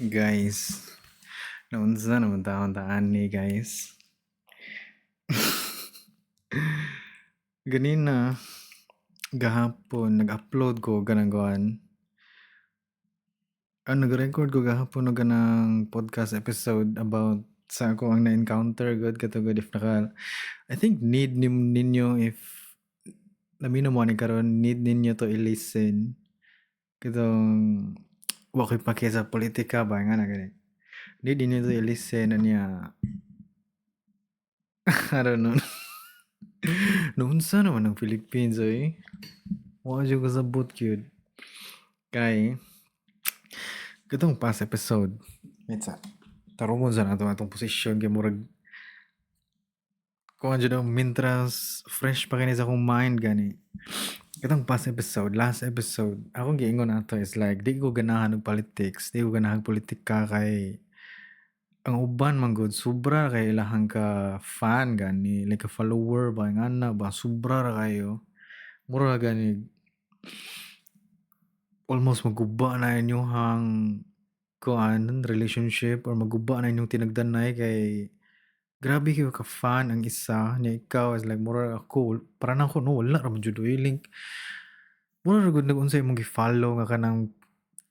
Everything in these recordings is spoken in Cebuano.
Guys, naunsa naman taon ta ani, guys. Ganina gahapon nag-upload ko kanang kuan. Ah, nag-record ko gahapon og kanang podcast episode about sa ako ang na-encounter gud kato gud. If naka I think need ninyo, if naminaw mo ani karon, need ninyo to i-listen katong wa ko'y pake sa politika ba nga na gani. Need ninyo to i-listen niya. I don't know. Naunsa naman ang Philippines oy. Wa jud kasabot gyud. Kay katong past episode. Wait sa. Tarungon sa nato atong posisyon kay murag kuan jud ang mintras fresh pa kini sa akong mind gani. Katong past episode, last episode, akong giingon ato is like di ko ganahan og politics, di ko ganahan politika kay ang uban man gud sobra kay ilahang ka fan gani, like a follower ba ngana ba, sobra ra kayo. Mura gani almost maguba na inyuhang kuan relationship or maguba na inyong tinagdanay kay grabe kayo ka fan ang isa niya. Ikaw is like mura ako, para na ako no, wala ra man jud oy link. Mura ra gud nag unsa imong gi-follow nga kanang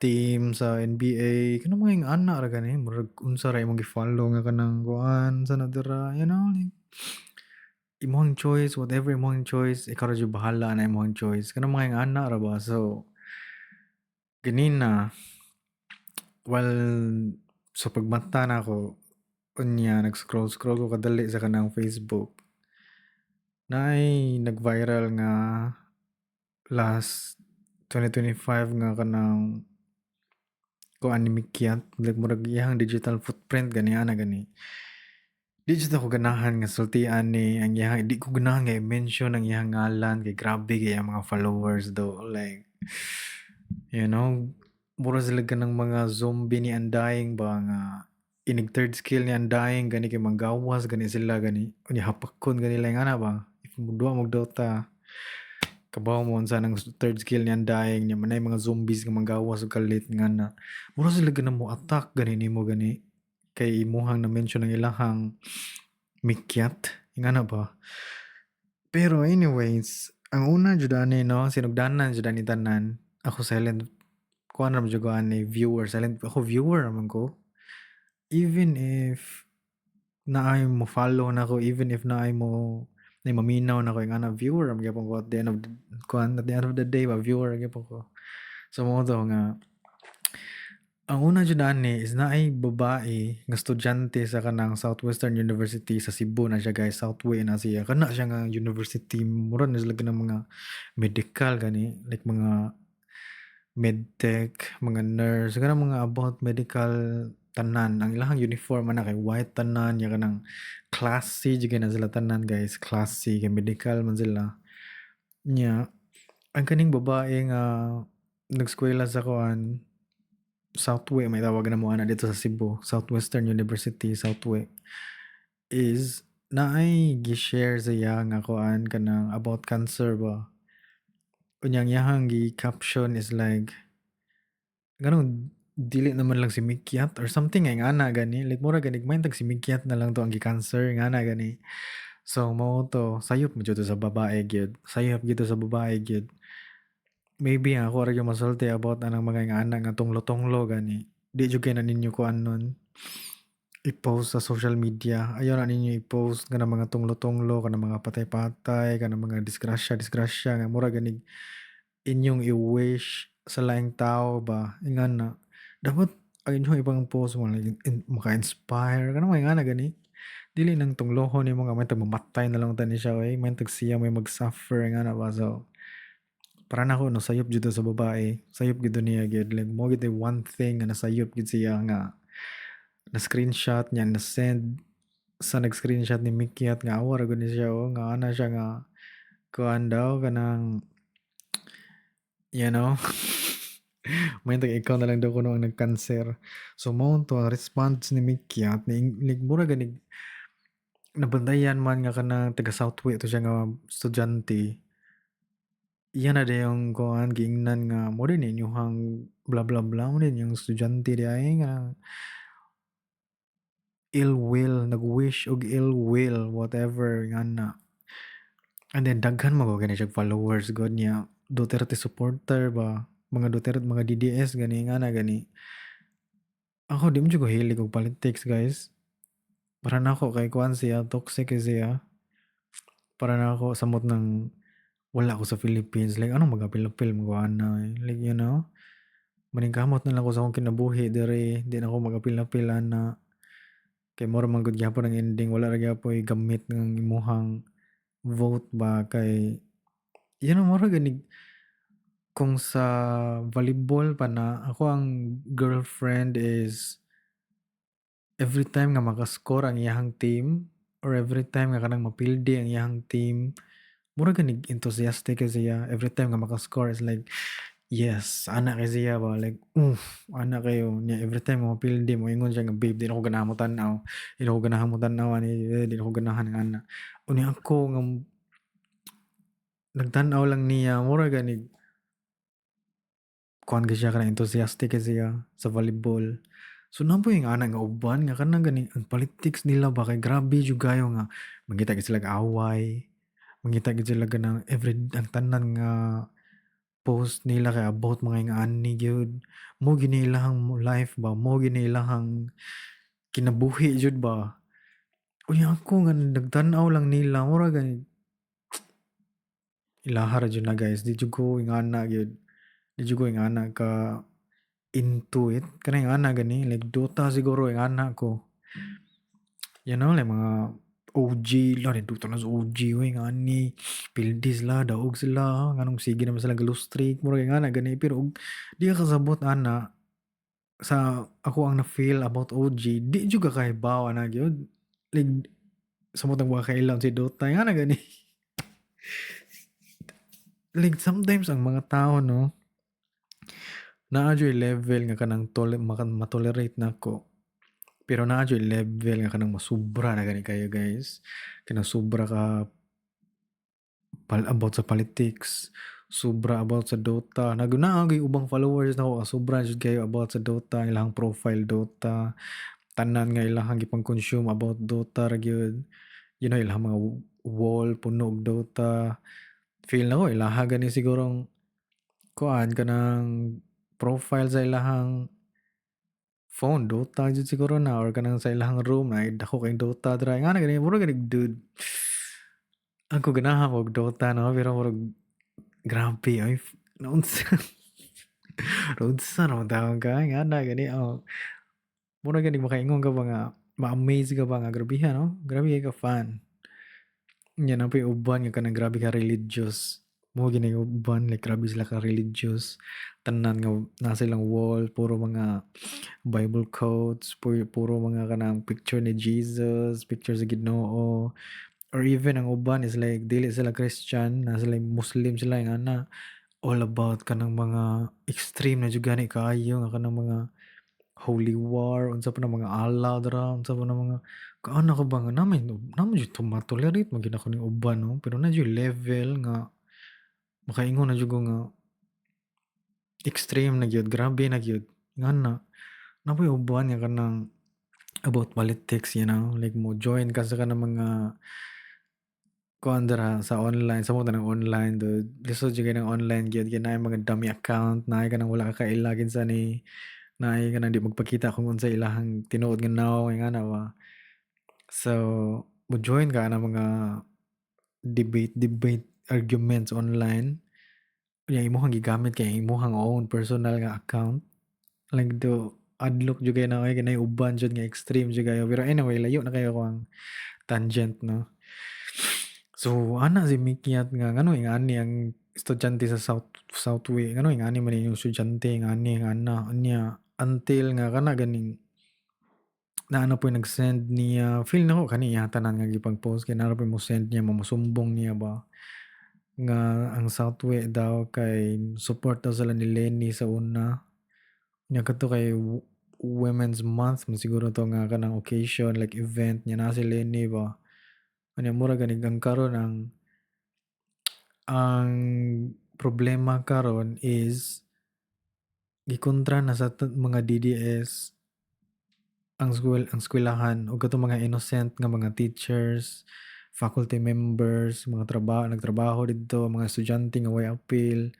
team sa NBA, kanang mga ingana ra gani, murag unsa ra imong gi-follow nga kanang kuan sa na dira, like imong choice, whatever imong choice, ikaw ra jud bahala na imong choice, kanang mga ingana ra ba. So ganina, while sa pagmata na ako unya nag-scroll scroll ko kadali sa kanang Facebook, naay nag-viral nga last 2025 nga kanang kuan ni Mikiat, like murag iyang digital footprint gani ana gani. Di jud ako ganahan nga sultian ni ang iyang, di ko ganahan nga i-mention ang iyang ngalan kay grabe kay ang mga followers do, like mura sila kanang mga zombie ni Undying ba nga inig third skill ni Undying gani kay manggawas gani sila gani unya hapakon gani lang ana ba. If muduwa mo Dota, kabaw mo unsa nang third skill ni Undying niya, manay mga zombies nga manggawas og kalit nga na mura sila ganang mo attack gani nimo gani kay imuhang na mention ang ilahang mikyat ingana ba. Pero anyways, ang una jud ani no, sinugdanan jud ani tanan, ako silent kuan ra man jud ko ani, viewer, silent ako, viewer raman ko. Even if naay mo follow nako, even if naay mo nay maminaw nako ingana, viewer ra man gyapon ko at the end of the kuan, at the end of the day ba, viewer ra gyapon ko. So mao to nga ang una jud ani is naay babae nga estudyante sa kanang Southwestern University sa Cebu na siya, guys. Southway na siya, kana siya nga university, mura na sila kanang mga medical gani, like mga medtech, mga nurse, kanang mga about medical tanan. Ang ilahang uniform ana kay white tanan nya kanang classy jud kay na sila tanan, guys, classy kay medical man sila. Nya ang kaning babae nga nagskwela sa kuan, Southway may tawag na mo ana dito sa Cebu, Southwestern University, Southway, is naay gi-share siya nga kuan kanang about cancer ba. Unya ang iyahang gi-caption is like nganong dili naman lang si Mikyat or something nga ingana gani, like mura gani main tag si Mikyat na lang to ang gi-cancer ingana gani. So mao to, sayop mo jud to sa babae gyud, sayop gyud to sa babae gyud. Maybe ang ako ra gyud masulti about anang mga ingana nga tunglo-tunglo gani, di jud kay na ninyo kuan nun i-post sa social media. Ayaw na ninyo i-post kanang mga tunglo-tunglo, kanang mga patay-patay, kanang mga disgrasya disgrasya nga mura ganig inyong i-wish sa laing tao ba ingana. Dapat ang inyong ibang post mo like maka-inspire kanang mga ingana gani. Dili nang tunglohon nimo nga may tag mamatay na lang ta ni siya oy, may tag siya may mag-suffer ingana ba. So para nako no, sayop jud to sa babae, sayop gyud niya gyud, like mo gyud one thing nga nasayop gyud siya nga na screenshot niya na send sa nag-screenshot ni Mikyat nga awa ra gud ni siya oh, nga ana siya nga kuan daw kanang may tag ikaw na lang daw kuno ang nagkanser. So mao to ang response ni Mikyat ni, like mura ganig nabantayan man nga kanang taga Southway to siya nga estudyante. Iya na dayong kuan giingnan nga mo din inyuhang blah blah blah, mo din yung estudyante di ay nga ill will, nag-wish og ill will, whatever nga na. And then daghan man gani siya followers god niya, Duterte supporter ba, mga Duterte, mga DDS gani nga na gani. Ako di mo jud ko hilig og politics, guys. Para nako kay kuan siya, toxic kay siya. Para nako samot ng wala ko sa Philippines, like anong mag-apil-apil mo ana, like maningkamot na lang ko sa akong kinabuhi diri, di na ako mag-apil-apil ana. Kay mura man gud gyapon ang ending, wala ra gyapoy gamit ng imuhang vote ba kay mura gani kung sa volleyball pa na ako ang girlfriend is every time nga makascore ang iyahang team or every time nga kanang mapildi ang iyahang team, mura gani enthusiastic kay siya. Every time nga makascore is like, "Yes," ana kay siya ba, like, "Oof," ana kayo niya. Every time nga mapildi, moingon siya nga, "Babe, di na ko ganahan mo tan-aw, di na ko ganahan mo tan-aw ani, di na ko ganahan ana." Unya ako nga nagtan-aw lang niya, mura gani kuan kay siya, kanang enthusiastic kay siya sa volleyball. So naa poy ana nga uban nga kanang gani ang politics nila ba kay grabe jud kayo nga mangita gid sila away, mangita gid sila ganang every ang tanan nga post nila kay about mga ingani gyud. Mo gini ilahang life ba, mo gini ilahang kinabuhi jud ba. Unya ako nga nagtan-aw lang nila, mura gani ilaha ra jud na, guys. Di jud ko ingana gyud. Di jud ko ingana ka into it. Kanang ingana gani, like Dota siguro ingana ko. Like mga OG la, Dota na sa OG oy ngani. Pildi sila, daog sila, nganong sige naman sila lose streak, mura ingana gani, pero og di ka kasabot ana sa ako ang na-feel about OG, di jud ka kahibaw ana gyud. Like samot ang wa kaila si Dota ingana gani. Like sometimes ang mga tao, no, naa juy level nga kanang matolerate nako. Pero naa juy level nga kanang masubra na gani kayo, guys. Kanang sobra ka about sa politics, sobra about sa Dota. Naa gyud ubang followers nako sobra jud kayo about sa Dota, ilahang profile Dota, tanan nga ilahang gipang-consume about Dota ra gyud. Ilahang mga wall puno og Dota. Feel nako ilaha gani sigurong kuan kanang profile sa ilahang phone Dota jud siguro na or kanang sa ilahang room ay dako kay Dota dira nga na gani, mura gani, dude. Ako ganahan og Dota, no, pero murag grabe ay naunsa naunsa naman taon ka nga na gani, oh. Mura gani makaingon ka ba nga ma-amaze ka ba nga grabeha, no, grabe kay ka fan. Nya naa poy uban nga kanang grabe ka religious. Mo gini uban, like grabe sila ka religious. Tanan nga nasa ilang wall puro mga Bible quotes, puro mga kanang picture ni Jesus, picture sa Ginoo. Or even ang uban is like dili sila Christian, naa sila Muslim sila nga na all about kanang mga extreme na jud gani kaayo nga kanang mga holy war, unsa pa na mga Allah dira, unsa pa na mga kaana ka ba nga naman jud to ma-tolerate man gyud nako ning uban, no, pero naa juy level nga makaingon na jud ko nga extreme na gyud, grabe na gyud ngana. Naa poy uban nga kanang about politics, like mo join ka sa kanang mga kuan dira sa online, samot na ng online, dude. Lisod jud kay ng online gyud kay naay mga dummy account, naay kanang wala ka kaila kinsa ni, naay kanang di magpakita kung unsa ilahang tinuod nga nawong ingana ba. So mo join ka ana mga debate debate arguments online. Unya imong gigamit kay imong own personal nga account. Like do adlok jud kay na oy, kay naay uban jud nga extreme jud kayo. Pero anyway, layo na kayo ang tangent, no. So ana si Mikiat nga ngano ingani ang estudyante sa Southway, ngano ingani man yung estudyante ingani nga ana unya until nga kana ganing naa na poy nag-send niya, feel nako kani iya tanan nga gipang-post kay naa ra poy mo send niya, mosumbong niya ba nga ang Southway daw kay support daw sila ni Leni sa una. Nya kadto kay Women's Month man siguro to nga kanang occasion, like event niya na si Leni ba. Unya mura gani ang karon ang problema karon is gikontra na sa mga DDS ang school, ang eskwelahan ug katong mga innocent nga mga teachers, faculty members, mga trabaho, nagtrabaho didto, mga estudyante nga way appeal.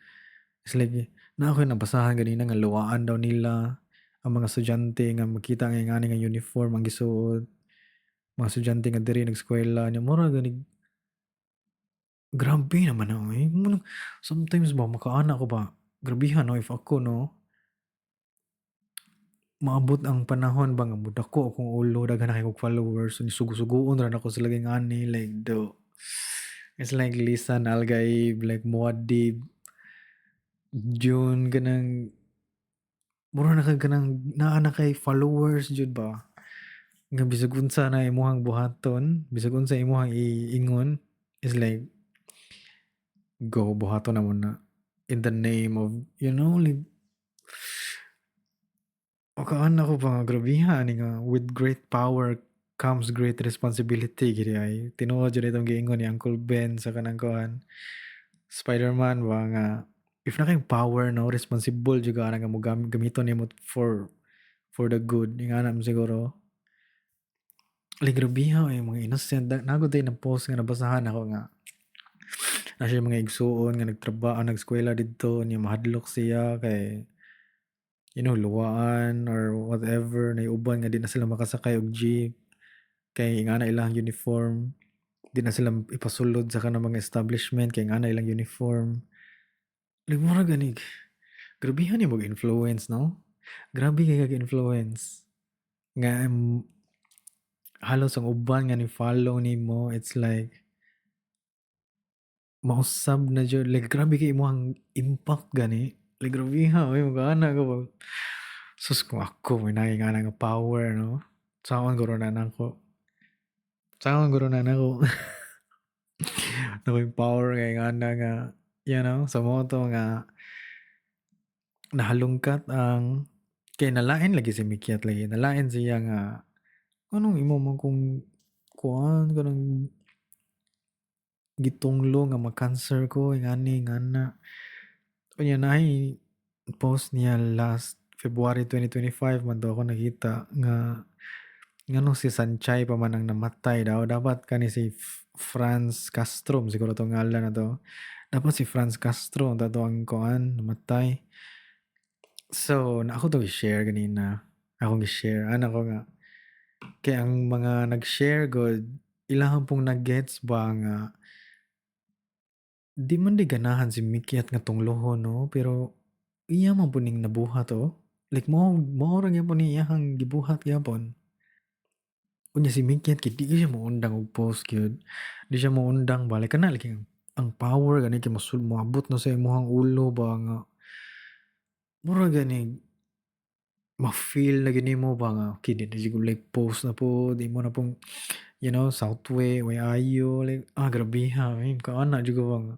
It's like, naa ko'y nabasahan ganina nga luwaan daw nila ang mga estudyante nga makita nga ingani nga uniform ang gisuot. Mga estudyante nga diri nag-eskwela nya mura ganig grabe naman na oy. Sometimes ba makaana ko ba, grabehan no if ako no maabot ang panahon ba nga mudako akong ulo, daghan na kay kog followers, sugo-sugoon ra nako sila ani, like do it's like Lisan Al-Gaib, like Muad'Dib, Dune, kanang mura na kag kanang naa na kay followers jud ba nga bisag unsa na imuhang buhaton, bisag unsa imuhang iingon, is like go, buhaton na mo na in the name of like makaana ko ba nga grabehan ani nga with great power comes great responsibility gid ay. Tinuod jud itong giingon ni Uncle Ben sa kanang kuan Spider-Man ba nga if naa kay power no, responsible jud ka nga mo gamiton nimo for the good, ingana mo siguro. Like grabeha ay mga innocent. Naa gud na post nga nabasahan ako nga na siya mga igsuon nga nagtrabaho, nag-eskwela didto niya, mahadlok siya kay luwaan or whatever na uban nga di na sila makasakay og jeep kay ingana ilang uniform, di na sila ipasulod sa kanang mga establishment kay ingana ilang uniform. Like mura ganig grabehan ni mag influence no, grabe kay kag influence nga halos ang uban nga ni follow nimo, it's like mausab na jud. Like grabe kay imong impact gani. Like grabeha oy, makaana ko ba, sus, kung ako may naay nga nga power no, saon guro na nako, saon guro na nako na yung power nga ingana nga sa mo to nga nahalungkat ang kay nalain lagi si Mikiat, lagi nalain siya nga anong imo man kung kuan kanang gitunglo nga ma-cancer ko ingani ngana. Unya naay post niya last February 2025 man to ako nakita nga nganong si Sanchay pa man ang namatay daw, dapat kani si Franz Castro siguro tong ngalan na to, dapat si Franz Castro ang tato ang kuan namatay. So na ako to i-share ganina, akong i-share ana ko nga kay ang mga nag-share god ilahang pong nag-gets ba nga di man di ganahan si Mikiat nga tunglohon no, pero iya man pud ning nabuhat oh. Like mao mao ra gyapon ni iyahang gibuhat gyapon. Unya si Mikiat kay di siya moundang og post gyud. Di siya moundang ba, like kana lagi ang power gani kay mosul moabot na sa imong ulo ba nga mura gani ma-feel na gini mo ba nga okay di na jud like post na po di mo na pong Southway way ayo, like ah grabeha eh kaana jud ko ba nga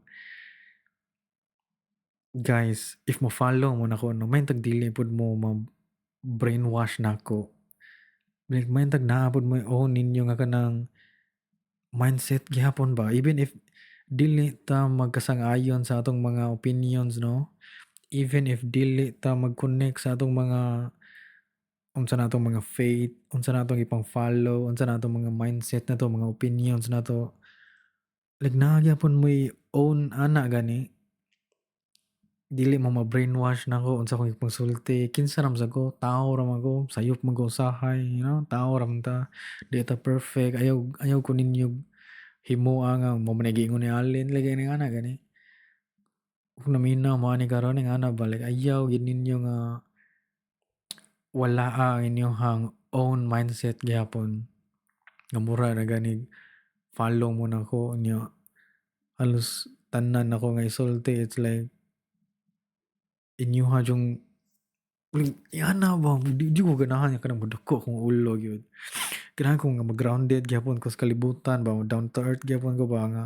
guys, if mo follow mo nako no, may tag dili pud mo ma brainwash nako. Like may tag naa pud mo own ninyo nga kanang mindset gihapon ba, even if dili ta magkasang-ayon sa atong mga opinions no, even if dili ta mag-connect sa atong mga unsa na atong mga faith, unsa na atong ipang follow, unsa na atong mga mindset nato, mga opinions nato, like naa gyapon mo'y own ana gani. Dili mo ma-brainwash nako unsa akong ipangsulti, kinsa ra man sad ko, tao ra man ko, sayop man ko usahay, tao ra man ta, di ta perfect. Ayaw ayaw ko ninyo himoa nga mao man giingon ni Allen, like ana gani. Kung naminaw mo ani karon ingana ba, like ayaw gyud ninyo nga wala ang inyong own mindset gihapon nga mura na gani follow mo nako nya halos tanan nako nga isulti, it's like inyuha jung yana ba, di ko ganahan nga kanang modako akong ulo gyud. Ganahan ko nga mag-grounded gyapon ko sa kalibutan ba, down to earth gyapon ko ba nga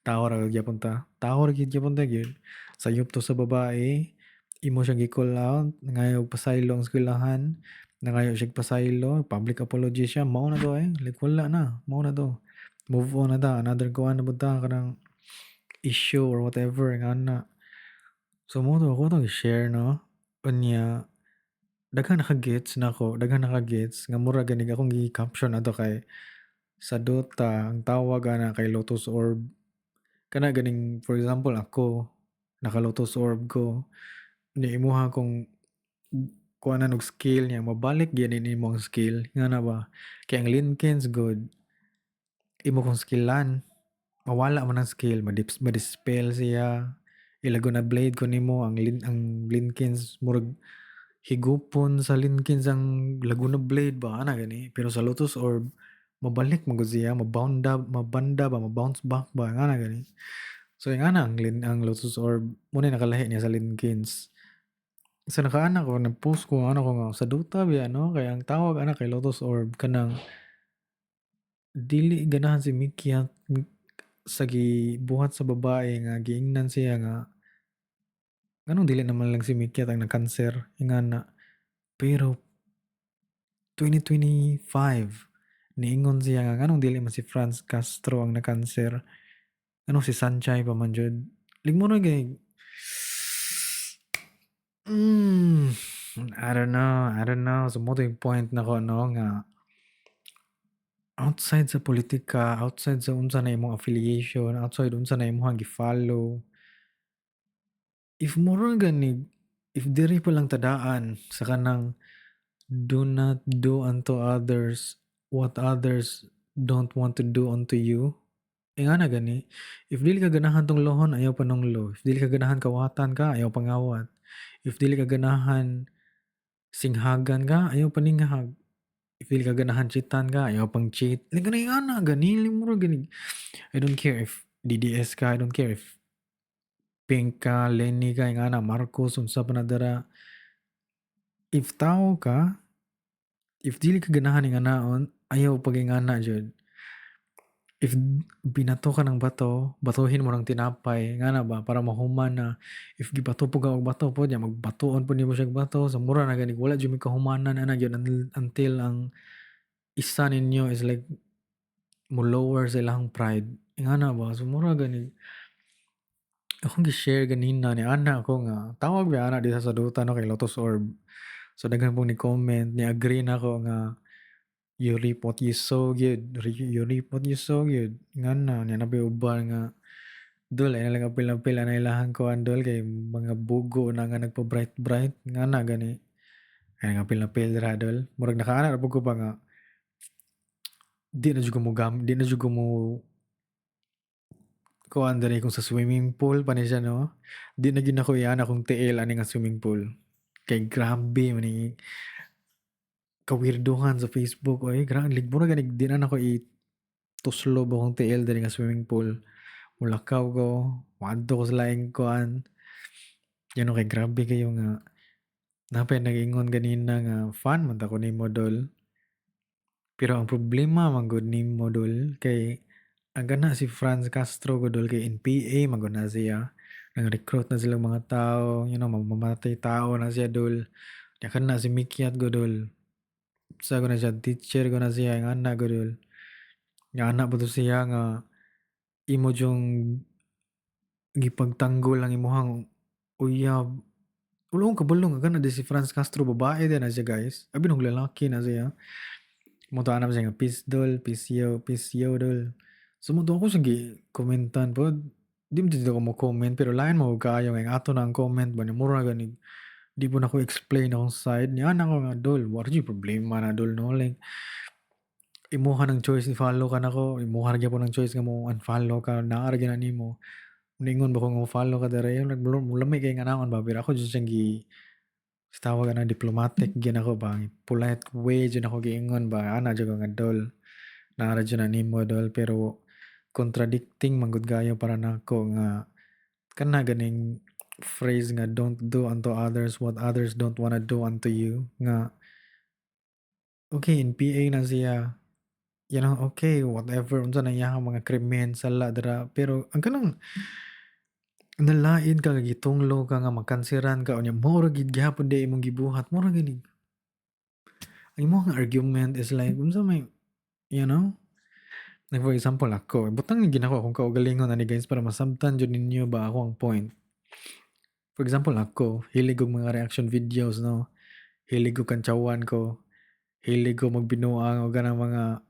tao ra gyapon ta, tao ra gyud gyapon ta gyud. Sayop to sa babae, imo siyang gi-call out, nangayo og pasaylo ang eskwelahan, nangayo siya pasaylo, public apology siya, mao na to eh. Like wala na, mao na to. Move on na ta, another kuan na pud ta kanang issue or whatever nga na. So mao to ako tong i-share, no? Unya daghan naka-gets nako, daghan naka-gets nga mura ganig akong gi-caption ato kay sa Dota ang tawag ana kay Lotus Orb. Kana ganing, for example, ako naka Lotus Orb ko ni imuha kong kuanan og skill niya, mabalik gyud nimo ang skill nga na ba. Kay ang Linkens good, imo kong skillan, mawala man ang skill, ma-dispel siya. I-Laguna Blade ko nimo ang Linkens, murag higupon sa Linkens ang Laguna Blade ba, ana gani. Pero sa Lotus Orb, mabalik man gud siya, mabounda, mabanda ba, mabounce back ba, ana gani. So yung ana ang Lotus Orb mo na nakalahi niya sa Linkens. So nakaana ko, nag-post ko ano ko nga sa Dota biya, no, kay ang tawag ana kay Lotus Orb. Kanang dili ganahan si Mickey sa gibuhat sa babae nga giingnan siya nga nganong dili naman lang si Mickey ang nagkanser, ingana. Pero 2025, niingon siya nga nganong dili man si Franz Castro ang nakanser, nganong si Sanchay pa man jud. Like mo na gay, I don't know, I don't know. So mo yung point nako, no, nga outside sa politika, outside sa unsa na imong affiliation, outside unsa na imong gi-follow, if mura gani, if diri pa lang tadaan sa kanang do not do unto others what others don't want to do unto you. Ingana gani, if dili ka ganahan tunglohon, ayaw panunglo. If dili ka ganahan kawatan ka, ayaw pangawat. If dili ka ganahan singhagan ka, ayaw paninghag. If dili ka ganahan cheatan ka, ayaw pang cheat. Like gani ana gani, mura gani. I don't care if DDS ka, I don't care if pink ka, Leni ka, ingana, Marcos, unsa pa na dara. If tao ka, if dili ka ganahan inganaon, ayaw pag-ingana jud. If binato ka ng bato, batuhin mo ng tinapay, ngana ba, para mahuman na. If gibato po ka og bato po, niya magbatoon po nimo siya og bato. So mura na gani, wala jud may kahumanan ana gyud until ang isa ninyo is like mo lower sa ilang pride. Ingana ba, so mura gani. Akong gi-share ganina ni ana ako nga tawag ba ana dito sa Dota, no, kay Lotus Orb. So daghan pong ni comment, ni agree na ako nga you reap what you sow gyud, you reap what you sow gyud. Ngana niya na uban nga dol ay lang apil-apil na ilahang kuan dol kay mga bugo na nga nagpa-bright bright, ngana gani. Ay nga apil-apil ra dol. Murag nakaana ra pud ko pa nga di na jud ko mo kuan diri kung sa swimming pool pa ni siya, no. Di na gyud nako iana akong tiil ani nga swimming pool. Kay grabe man ni kawirduhan sa Facebook oy, grabe mura gani di na nako i tuslob akong tiil diri nga swimming pool. Mulakaw ko, moadto ko sa laing kuan. Yan kay grabe kayo nga napay nag-ingon ganina nga fan man ta ko nimo dol. Pero ang problema man gud nimo dol kay ang gana si Franz Castro gud dol kay NPA man gud na siya. Nang recruit na silang mga tao, mamatay tao na siya dol. Ya kana si Mikyat gud dol. Sa ko na siya, teacher ko na siya, nga anak ko dol. Nga anak pa to siya nga imo jung gipagtanggol ang imuhang uyab. Wala akong kabalo nga kana di si Franz Castro babae din na siya, guys. Abi nung lalaki na siya. Mo to anam siya nga peace dol, peace yo, peace yo dol. So mo to ako siya gi komentan pod. Di mo dito ako mo comment pero lain mo kaayo nga ato na ang comment ba ni mura gani. Di po na ko explain akong side niya na ako nga dol. What yung problema na dol, no? Like imuha ng choice i-follow ka nako, imuha ra gyapon ng choice nga mo unfollow ka, naa ra gyud na nimo. Ningon ba ko nga follow ka dere, nagmulamay kay nga naon ba, pero ako jud siyang gi sa tawag na diplomatic gyud ako ba, polite way jud ako giingon ba, ana jud ko nga dol. Naa ra jud na nimo dol, pero contradicting man gud kayo para nako nga kana ganing phrase nga don't do unto others what others don't wanna do unto you, nga okay, NPA na siya, okay, whatever unsa na iyang mga krimen, sala dira, pero ang kanang nalain ka nga gitunglo ka nga makanseran ka unya mao ra gid gihapon di imong gibuhat, mura gani ang imong argument is like unsa may, like for example ako, butang gyud nako akong kaugalingon ani guys para masabtan jud ninyo ba ako ang point. For example, ako, hilig og mga reaction videos, no? Hilig ko kantsawan ko. Hilig ko magbinuang o ganang mga,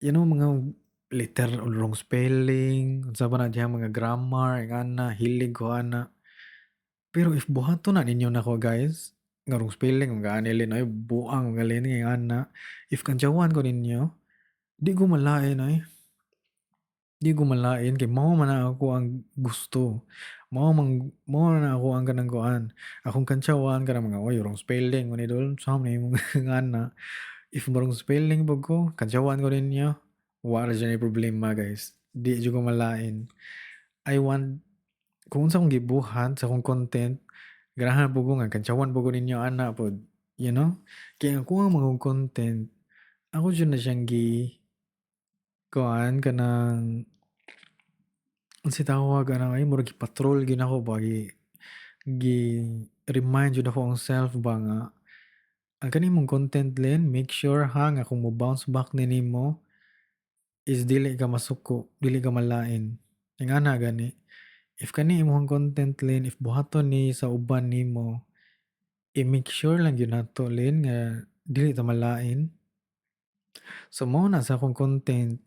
mga letter or wrong spelling, unsa pa na diha mga grammar, ana, hilig ko ana. Pero if buhaton na ninyo nako, guys, nga wrong spelling, mga ani ay buang mga lini ana. If kantsawan ko ninyo, di ko malain ay. Di ko malain kay mao man na ako ang gusto. Mao na ako ang kanang kuan. Akong kantsawan kanang mga oy wrong spelling man idol, sa man imong ana. If wrong spelling pud ko, kantsawan ko ninyo, wa ra jud problema, guys. Di jud ko malain. I want kung unsa akong gibuhat sa akong content, ganahan pud ko nga kantsawan pud ko ninyo ana pod, you know? Kay ang akong mga content, ako jud na siyang gi kuan kanang unsay tawag ana ay murag gi-patrol gyud nako ba, gi remind jud ako ang self ba nga ang kani mong content, Len, make sure ha nga kung mo bounce back ni nimo is dili ka masuko, dili ka malain. Ingana gani. If kani imong content, Len, if buhaton ni sa uban nimo, i-make sure lang gyud nato, Len, nga dili ta malain. So mao na sa akong content,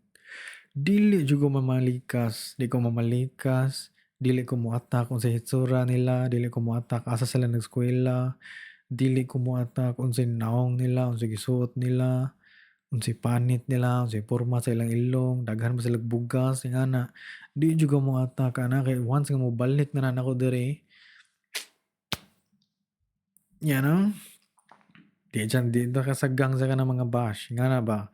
dili jud ko mamalikas, di ko mamalikas, dili ko mo-attack unsay hitsura nila, dili ko mo-attack asa sila nag-eskwela, dili ko mo-attack unsay naong nila, unsay gisuot nila, unsay panit nila, unsay porma sa ilang ilong, daghan ba sila bugas, ingana. Di jud ko mo-attack ana kay once nga mobalik na nako diri, di dyan, di ta kasagang sa kanang mga bash, ingana ba.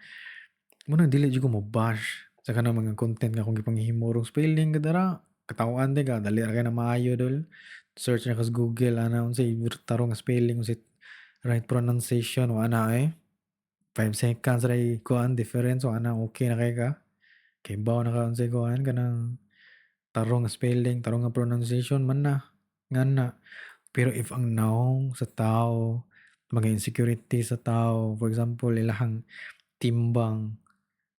Muna dili jud ko mo bash sa kanang mga content nga akong gipanghimo. Wrong spelling ka dara, katawhan di ka, dali ra kay na maayo dol. Search na ka sa Google ana unsay tarong nga spelling, unsay right pronunciation, wa na eh. 5 seconds ra kuan difference, wa na, okay na kay ka. Kay baw na ka unsay kuan kanang tarong nga spelling, tarong nga pronunciation man na ngana. Pero if ang naong sa tao, mga insecurity sa tao, for example, ilahang timbang,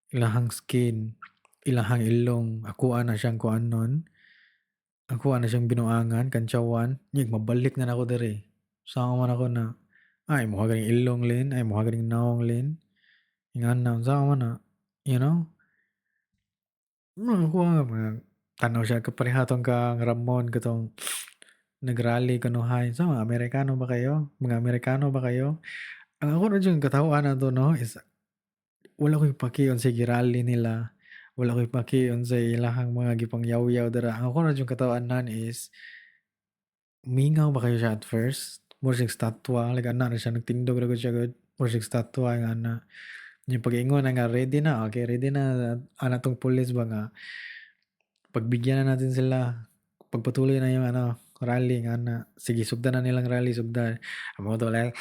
ilahang skin, ilahang ilong, ako ana siyang kuanon, ako ana siyang binuangan, kantsawan, nyig mabalik na nako diri. Sama man ako na, ay, mukha ganing ilong, Lin, ay, mukha ganing naong, Lin. Ingana, unsa man na, you know? Ako nga, mga tanaw siya kapareha tong kang Ramon katong nag-rally kunuhay. So, mga Amerikano ba kayo? Mga Amerikano ba kayo? Ang ako na dyan katawan na to, no, is wala ko'y paki unsay girally nila. Wala ko'y paki unsay ilahang mga gipangyaw-yaw dira. Ang ako na dyan katawan is mingaw ba kayo siya at first? Mura siyang statwa. Like, ana na siya, nagtindog ra siya gud. Mura siyang statwa nga ana. Yung pag-ingon na nga, ready na. Okay, ready na. Ana tong police ba nga, pagbigyan na natin sila. Pagpatuloy na yung ano, rally nga na. Sige, sugdan na nilang rally, sugdan. Amo to, like,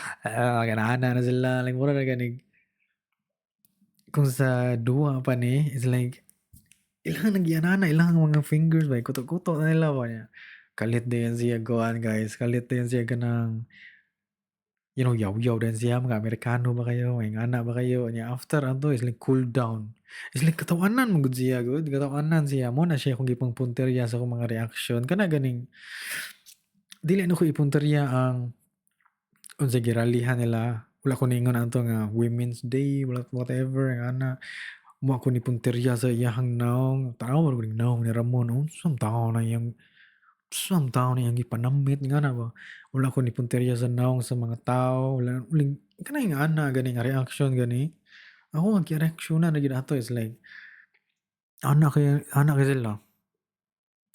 ganana na sila. Like, mura na ganig. Kung sa duwa pa ni, it's like, ilang nagyanana, ilang mga fingers ba, kuto-kuto na nila ba niya. Kalit din siya kuan, guys. Kalit din siya kanang, yaw-yaw din siya. Mga Amerikano ba kayo? Mga ana ba kayo? Niya, after ato, is like cool down. It's like katawanan mo gud siya, gud. Katawanan siya. Mo na siya kung gipang punteriya sa akong mga reaction. Kana ganing, dili na ko ipunteriya ang unsay giralihan nila. Wala ko niingon ato nga Women's Day, wala whatever, nga ana. Mo ako ni punteriya sa iyahang naong. Tanaw mo ganing naong ni Ramon. Unsang tao na iyang, unsang tao na iyang gipanamit nga na ba. Wala ko ni punteriya sa naong sa mga tao. Wala, uling, kanang ana gani nga reaction gani. Ako ang reaction na gyud ato is like, ana kay sila.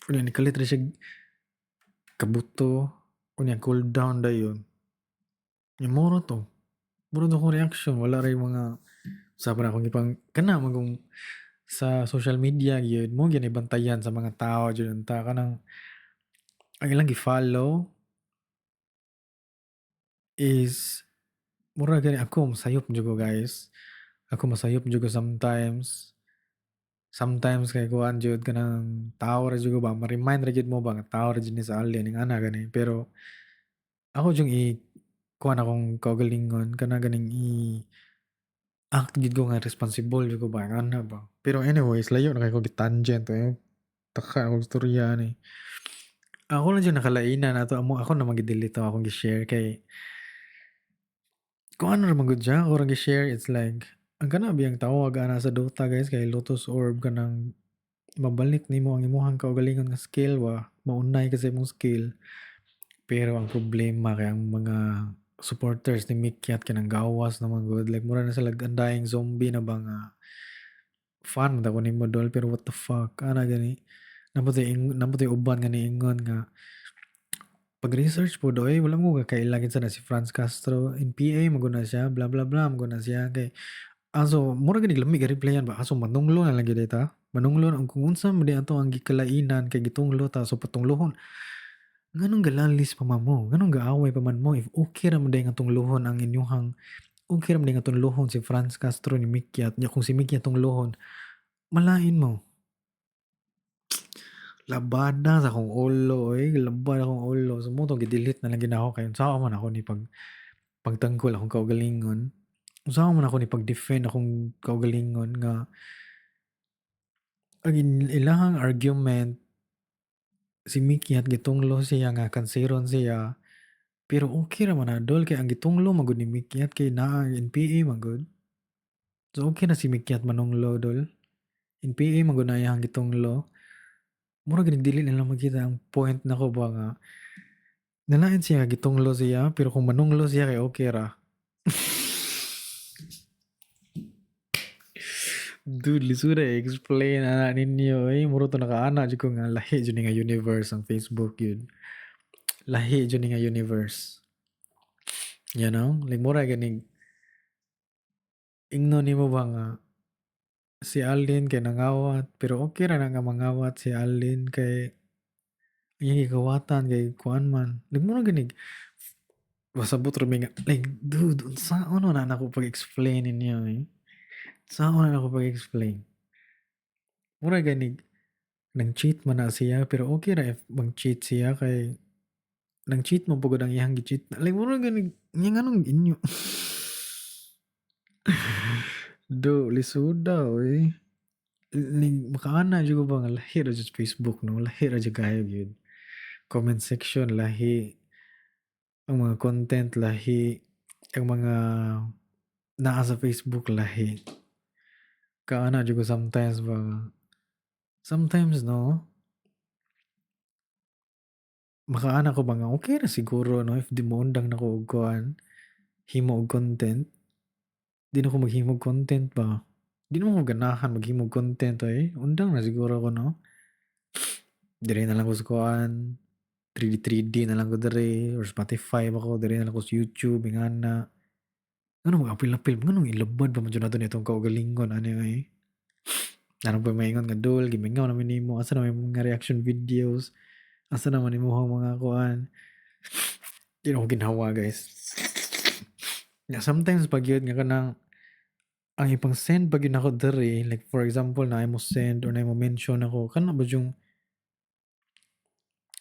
Unya nikalit ra siya kabuto, unya cool down dayon. Nya moro to. Muro to akong reaction, wala ray mga sa pa na akong ipang kana magong sa social media gyud mo gyud bantayan sa mga tao jud unta kanang ang ilang gi-follow is mura gani ako masayop jud ko, guys. Ako masayop jud ko sometimes. Sometimes kay kuan jud kanang tao ra jud ko ba, ma-remind ra jud mo ba nga tao ra jud ni sa alien ing ana gani. Pero ako jud i kuan akong kaugalingon kana ganing i act gid ko nga responsible jud ko ba ana ba. Pero anyways, layo na kay ko gi-tangent eh. Taka akong istorya ni. Ako lang jud nakalainan ato amo ako na gi-delete akong gi-share kay kung ano ra man gud siya, ako rang gi-share. It's like ang kana biyang tawag ana sa Dota, guys, kay Lotus Orb, kanang mabalik nimo ang imuhang kaugalingon nga skill ba, maunay ka sa imong skill. Pero ang problema kay ang mga supporters ni Mikyat kay gawas naman gud, like mura na sila Undying zombie na ba nga fan man ko nimo, dol, pero what the fuck ana gani. Naa pa tay uban nga niingon nga pag-research po doy, wala mo kakaila kinsa na si Franz Castro, NPA man gud na siya, blah blah blah man gud na siya. Kay aso mura gani lami ka replyan ba, aso manunglo na lang gyud ta, manunglo na kung unsa man di ato ang gikalainan kay gitunglo ta, so patunglohon. Nganong galalis pa man mo? Nganong gaaway pa man mo if okay ra man diay nga tunglohon ang inyuhang, okay ra man diay nga tunglohon si Franz Castro ni Mikyat? Nya kung si Mikyat tunglohon, malain mo. Labada sa akong ulo oy, labada akong ulo. So mao tong gi-delete na lang gyud nako kay unsaon man ako ni pagtangkol akong kaugalingon. Unsaon man ako ni pag-defend akong kaugalingon nga ang ilahang argument, si Mikyat gitunglo siya nga kanseron siya, pero okay ra man na, dol, kay ang gitunglo man gud ni Mikyat kay naa NPA man gud. So okay na si Mikyat manunglo, dol. NPA man gud na iyang gitunglo. Mura gani dili nila makita ang point nako ba nga nalain siya gitunglo siya, pero kung manunglo siya kay okay ra. Dude, lisod i-explain ana ninyo eh. Muro to nakaana jud ko nga lahi jud ni nga universe ang Facebook yun. Lahi jud ni nga universe. You know? Like mura ganing ingno nimo ba nga si Alden kay nangawat, pero okay ra na nga mangawat si Alden kay iyang gikawatan kay kuan man. Like mura ganig pasabot ra mi nga like, dude, unsaon man na nako pag-explain ninyo eh. Unsaon na nako pag-explain? Mura ganig nang cheat man na siya, pero okay ra if mag-cheat siya kay nang cheat man pugod ang iyang gi-cheat. Like mura ganig nya nganong inyo. Do, lisuda oy. Ning makaana jud ko ba nga lahi ra jud Facebook, no? Lahi ra jud kaayo gyud. Comment section lahi, ang mga content lahi, ang mga naa sa Facebook lahi. Kaana jud ko sometimes ba, sometimes, no, makaana ko ba nga okay ra siguro, no, if di moundang nako og kuan, himo og content. Di na ko maghimo og content ba. Di naman ko ganahan maghimo og content oy. Undang na siguro ko, no. Diri na lang ko sa kuan, 3D 3D na lang ko diri or Spotify ba ko, diri na lang ko sa YouTube ingana. Ngano mag-apil-apil, nganong ilabad pa man jud nato nitong kaugalingon ani oy. Naa pa maingon nga, "Dol, gimingaw naman nimo, asa naman imong mga reaction videos, asa naman imong mga kuan?" Di na ko ginhawa, guys. Ya, sometimes pag yun nga kanang ang ipang-send pag yun ako diri, like for example na mo send or na mo mention ako kana ba yung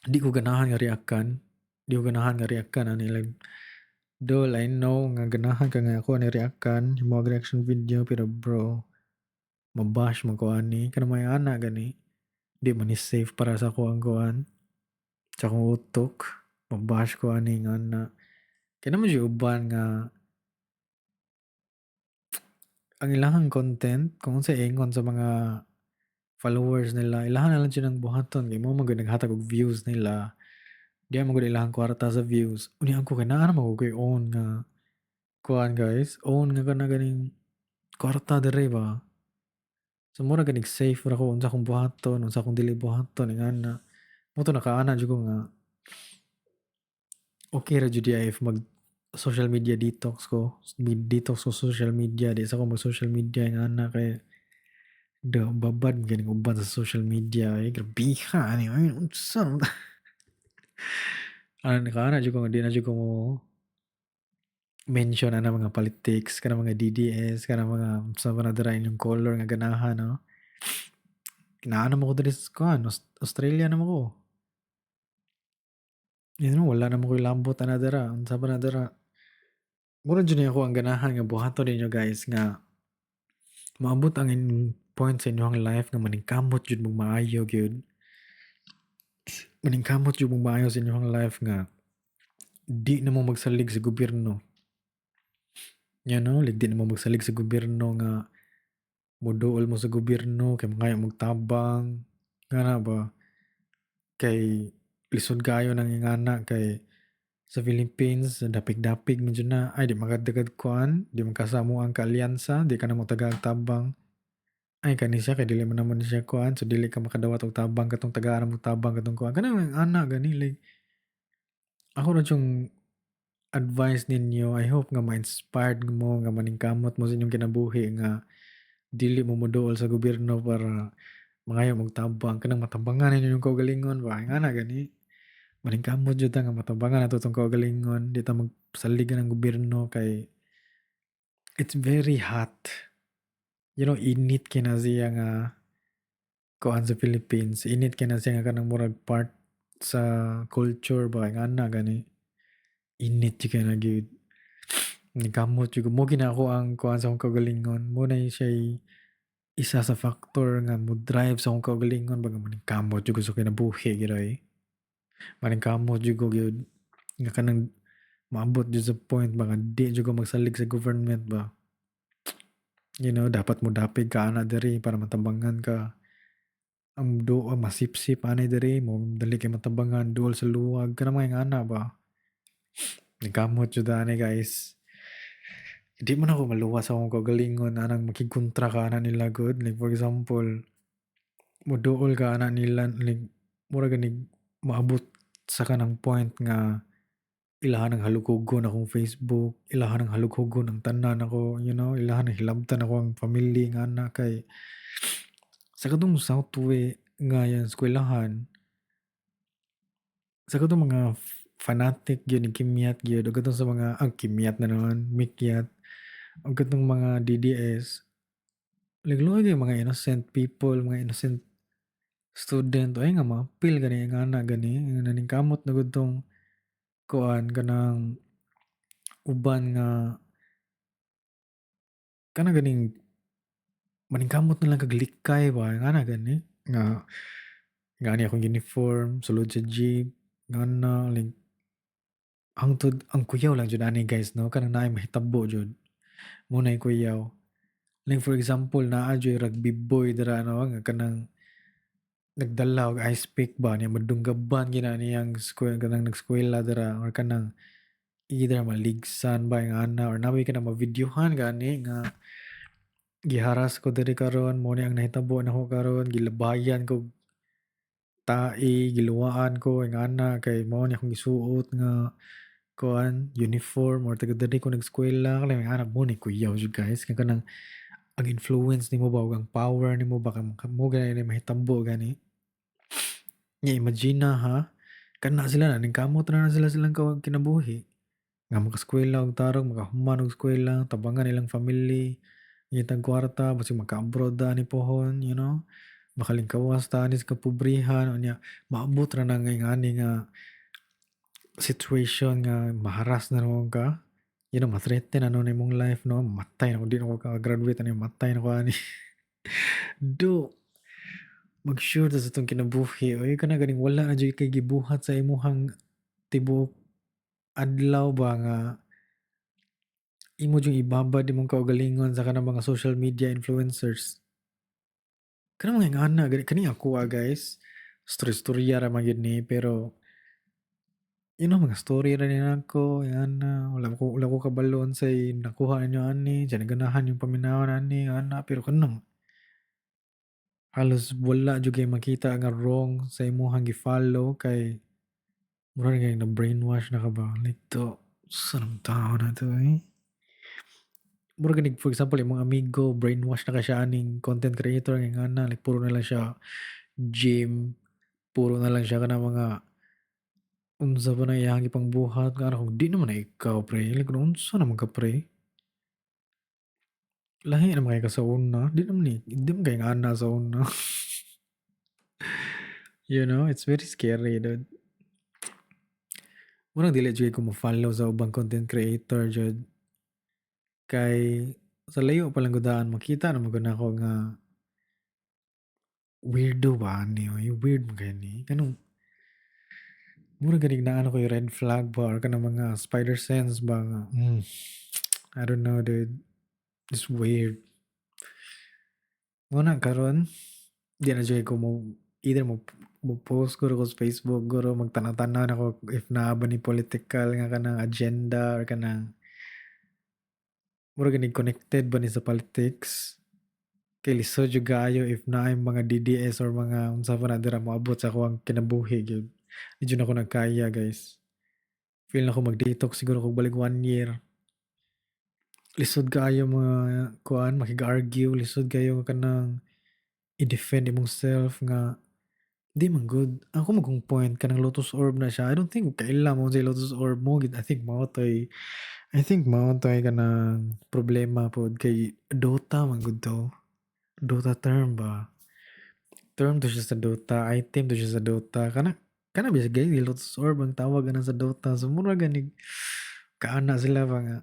di ko ganahan nga react-an, di ko ganahan nga react-an ani. Like, dol, I know nga ganahan ka nga ako ani react-an, himo og reaction video, pero bro, mabash man ko ani kanang may ana gani, di man ni safe para sa ako ang kuan sa akong utok, mabash ko ani nga ana. Kay naa man jud uban nga ang ilahang content, kung unsay ingon sa mga followers nila, ilahan na lang jud ang buhaton kay mao man gud naghatag og views nila. Diha man gud ilahang kwarta sa views. Unya ako kay naa man koy own nga kuan, guys, own nga kana ganing kwarta diri ba. So mura ganig safe ra ko unsa akong buhaton, unsa akong dili buhaton ingana. Mao to nakaana jud ko nga okay ra jud diay if mag social media detox ko, detox ko social media, di sa ko mag social media ingana kay do babad man ganing uban sa social media eh, grabiha ani ay, unsa man. Ana nakaana jud ko nga di na jud ko mo mention ana mga politics, kanang mga DDS, kanang mga unsa pa na dira inyong color nga ganahan, no. Naa naman ko diri sa kuan, Australia naman ko. Wala naman ko'y lambot ana dira, unsa pa na dira. Mura jud ni ako ang ganahan nga buhaton ninyo, guys, nga moabot ang point sa inyong life nga maningkamot jud mong maayo gyud. Maningkamot jud mong maayo sa inyong life nga di na mo magsalig sa gobyerno. Like di na mo magsalig sa gobyerno nga moduol mo sa gobyerno kay mangayo mog tabang ngana ba, kay lisod kaayo nang ingana kay sa Philippines dapig-dapig man jud na, ay di makadagad kuan, di man kasamo ang kaalyansa, di ka na mo tagaan tabang, ay kani siya kay dili man namo ni siya kuan, so dili ka makadawat og tabang katong tagaan mo tabang katong kuan kanang ana gani. Like ako ra jung advice ninyo, I hope nga ma-inspired mo nga maningkamot mo sa inyong kinabuhi nga dili mo moduol sa gobyerno para mangayo mog tabang, kanang matabangan ninyo inyong kaugalingon ba ngana gani. Maningkamot jud ta nga matabangan nato tong kaugalingon, di ta magsalig ng gobyerno kay it's very hot. Init kay na siya nga kuan sa Philippines, init kay na siya nga kanang murag part sa culture ba ngana gani. Init jud kay na gyud. Ningkamot jud ko mo gina ako ang kuan sa akong kaugalingon, mo na siya isa sa factor nga mo drive sa akong kaugalingon ba nga maningkamot jud ko sa kinabuhi gyud oy. Maningkamot jud ko gyud nga kanang maabot jud sa point ba nga di jud ko magsalig sa government ba. Dapat mo dapig ka ana diri para matabangan ka. Ang duol masipsip ani diri mo dali kay matabangan duol sa luwag kanang mga ingana ba. Ningkamot jud ani, guys. Di man ako maluwas sa akong kaugalingon anang makigkontra ka ana nila gud. Like for example, moduol ka ana nila, like mura ganig maabot sa kanang point nga ilahan ang halughugon akong Facebook, ilahan ang halughugon ang tanan ako, ilahan ang hilabtan ako ang family nga ana kay sa katong Southway nga yang eskwelahan, sa katong mga fanatic gyud ni Kimyat gyud ug katong sa mga ang Kimyat na naman, Mikyat, ug katong mga DDS, like luoy kay mga innocent people, mga innocent student ay nga maapil gani nga ana gani nga naningkamot na gud tong kuan kanang uban nga kana ganing maningkamot na lang kag likay ba nga ana gani nga nga ani akong uniform sulod sa jeep nga ana. Like hangtod ang kuyaw lang jud ani, guys, no, kanang naay mahitabo jud mo nay kuyaw. Like for example, naa jud rugby boy dira no nga kanang nagdala og ice pick ba niya, madunggaban gina niyang school kanang nagskwela dira, or kanang either maligsan ba nga ana or nabi kanang ma-videohan gani nga giharas ko diri karon, mo ni ang nahitabo nako karon, gilabayan ko tai, giluwaan ko nga ana kay mao ni akong gisuot nga kuan uniform or taga diri ko nagskwela kanang ana mo ni kuyaw jud, guys, kay kanang ang influence nimo ba ug ang power nimo ba mo gani mahitabo gani. Nya imagine ha, kana sila na ningkamot na sila silang kinabuhi nga makaskwela og tarong, makahuman og eskwela, tabangan ilang family, ngitag kwarta basig maka-abroad ani pohon, makalingkawas ta ani sa kapobrihan. Unya maabot ra na nga ingani nga situation nga maharas na nuon ka, ma-threaten na nuon imong life no, matay na ko, di na ko ka-graduate ani, matay na ko ani. Do mag-sure ta sa atong kinabuhi oy, kana ganing wala na jud kay gibuhat sa imuhang tibuok adlaw ba nga imo jung ibabad imong kaugalingon sa kanang mga social media influencers. Kanang mga ingana gani kani ako ah, guys. Story-storya ra man gyud ni, pero mga story ra ni nako ingana, wala ko kabalo unsay nakuha ninyo ani, diyan ganahan yung paminawon ani ana, pero kanang halos wala jud kay makita nga wrong sa imuhang gi-follow kay mura na kay na-brainwash na ka ba. Like to sa nang tao na to eh. Mura ganig for example imong amigo brainwash na ka siya aning content creator nga ingana, like puro na lang siya gym, puro na lang siya kanang mga unsa pa na iyang gipangbuhat nga kung di naman na ikaw pre, like unsa naman ka pre. Lahi naman kay ka sa una, di naman ni, di man kay ngana sa una. It's very scary, dude. Murag dili jud ko mo-follow sa ubang content creator jud. Kay sa layo pa lang gudaan makita naman gud nako nga weirdo ba ani oy, weird man kaayo ni. Kanang Mura ganig naa na koy red flag ba or kanang mga spider sense ba nga, I don't know, dude. It's weird. Mao na karon, di na jud ko mo either mo post guro ko sa Facebook guro, magtanaw-tanaw na ko if naa ba ni political nga kanang agenda or kanang mura ganig connected ba ni sa politics. Kay lisod jud kaayo if naay mga DDS or mga unsa pa na dira moabot sa akong kinabuhi gyud. Di jud nako nagkaya, guys. Feel nako mag-detox siguro kog balik one year. Lisod kaayo mga kuan, makig-argue, lisod kayo kanang i-defend imong self nga di man good. Ako man kung point kanang Lotus Orb na siya. I don't think kaila mo sa Lotus Orb mo. I think mao to'y kanang problema pod kay Dota man gud to. Dota term ba? Term to siya sa Dota, item to siya sa Dota. Kana ba siya guys, Lotus Orb ang tawag ana sa Dota. So mura ganig kaana sila ba nga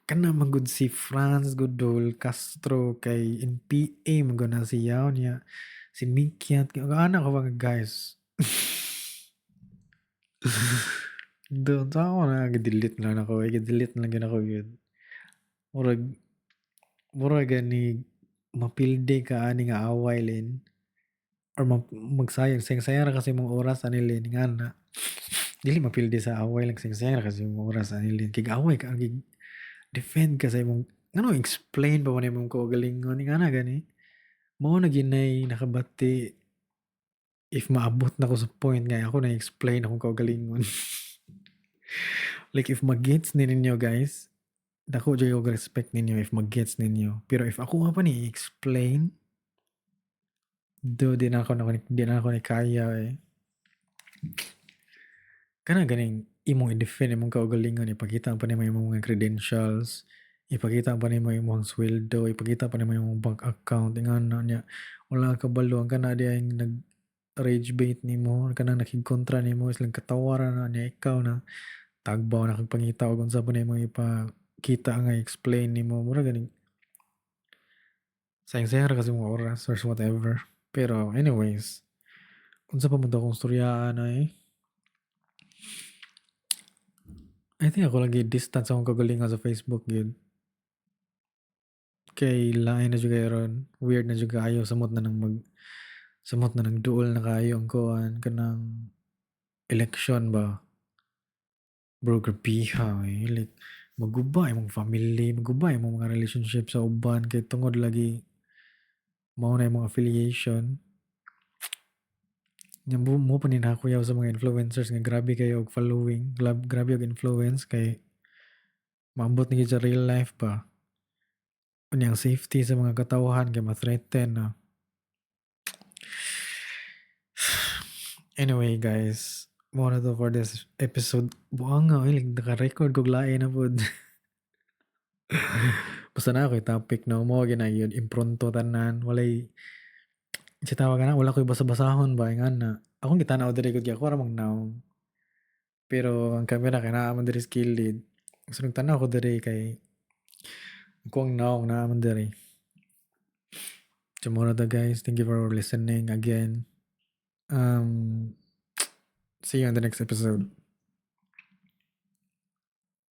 kana man gud si Franz Godol Castro kay NPA man gud na siya niya si Mikiat ana ko ba, guys. Doon sa ako na gi-delete na nako, gi-delete na gyud ako gyud. Murag gani mapildi ka ani nga away lin or magsayang sayang ra kasi imong oras ani lin nga na dili mapildi sa away lang, sayang ra kasi imong oras ani lin kay away ka, gig defend ka sa imong ngano, explain pa man imong kaugalingon nga na gani mao na ginay nakabati if maabot na ko sa point nga ako na explain akong kaugalingon. Like, if magets ni ninyo, guys, dako jud og respect ninyo if magets ninyo. Pero if ako nga pa ni explain do, di na ako ni kaya eh. Kana ganing imong i-defend imong kaugalingon, ipakita pa nimo imong mga credentials, ipakita pa nimo imong sweldo, ipakita pa nimo imong bank account, ingana niya wala ka kabalo ang kana diay nag rage bait nimo, kanang nakigkontra nimo is lang katawaran na niya, ikaw na tagbaw na kag pangita og unsa pa nimo ipakita nga explain nimo. Mura ganing sayang-sayang ra kasi imong oras or whatever. Pero anyways, unsa pa man to akong storyaan ay, I think ako lagi distance akong kagalingon sa Facebook gyud. Kay lain na jud kay ron, weird na jud kaayo, samot na nang duol na kaayo ang kuan kanang election ba. Bro, grabiha eh. Like, maguba imong family, maguba imong mga relationship sa uban kay tungod lagi mao na imong affiliation. Nya mo pa ni nakuyaw sa mga influencers nga grabe kayo og following, grabe og influence kay maambot ni sa real life pa. Unya ang safety sa mga katawhan kay ma-threaten na. Anyway, guys, mao na to for this episode. Buang nga, like, naka-record kog lain na pod. Basta na ako'y topic, no? Mo gina yun, impronto tanan. Walay, si tawag na, wala ko'y basa-basahon ba? Nga na. Akong gitanaw diri kog ako ra mang naong. Pero ang camera kay naa man diri sa kilid. So nagtanaw ko diri kay kuang naong naa man diri. So mao na to, guys. Thank you for listening again. See you in the next episode.